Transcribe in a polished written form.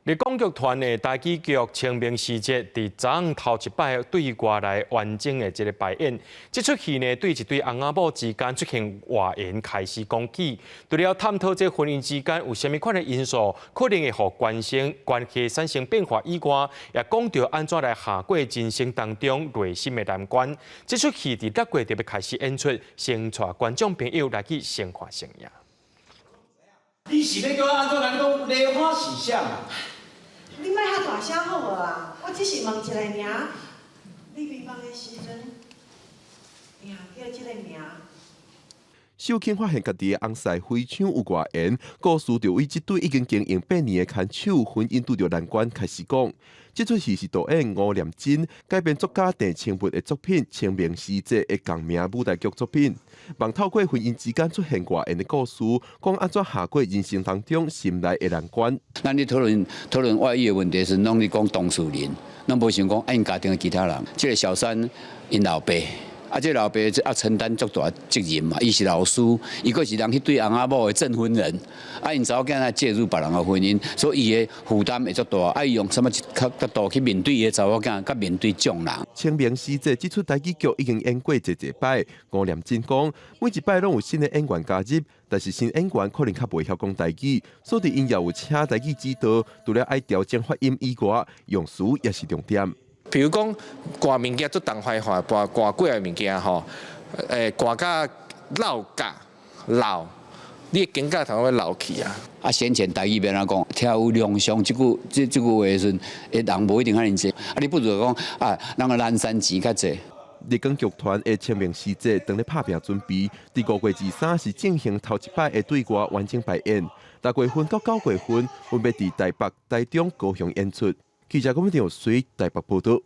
麗港劇團的台語劇《清明時節》佇昨昏頭一擺對外來完整的這个排演。這齣戲呢，對一對翁仔某之間出現外緣開始講起，除了探討這婚姻之間有啥物款的因素，可能會予關係產生變化以外，也講著按怎來跨過人生當中內心的難關。這齣戲佇六月就欲開始演出，先帶觀眾朋友來去先看先贏。你是欲叫我按怎共你講梨花是啥啊？你莫遐大聲好無啊？我只是問一下爾。你離房的時陣，定叫這个名。秀卿發現家己的翁婿非常有外緣，故事就為這對已經經營8年的牽手婚姻拄著難關開始講。這齣戲是導演吳念真改編作家鄭清文的作品《清明時節》的共名舞台劇作品，望透過婚姻之間出現外緣的故事，講按怎跨過人生當中心內的難關。咱咧討論討論外遇的問題時，攏咧講當事人，攏無想講𪜶家庭的其他人。這个小三𪜶老爸。啊，這老爸愛承擔足大責任嘛，伊是老師，伊閣是人彼對翁仔某的證婚人，啊，𪜶查某囝來介入別人的婚姻，所以伊的負擔會足大，啊，伊用啥物角度去面對伊的查某囝，佮面對眾人。清明時節這齣台語劇已經演過濟濟擺，吳念真講，每一擺攏有新的演員加入，但是新演員可能較袂曉講台語，所以𪜶也有請台語指導，除了愛調整發音以外，用詞也是重點。比如講，掛物件足重壞話，掛掛幾个物件吼，掛甲落架老，你的肩胛頭會老去啊。啊，先前台語欲按怎講，聽有良相這句這這句話的時陣，人無一定遐爾濟。啊，你不如講啊，人個南山錢較濟。麗港劇團的清明時節當咧拍拚準備，佇5月23是進行頭一擺的對外完整排演，6月份到9月份分別佇台北、台中、高雄演出。記者郭文條隨台北報道。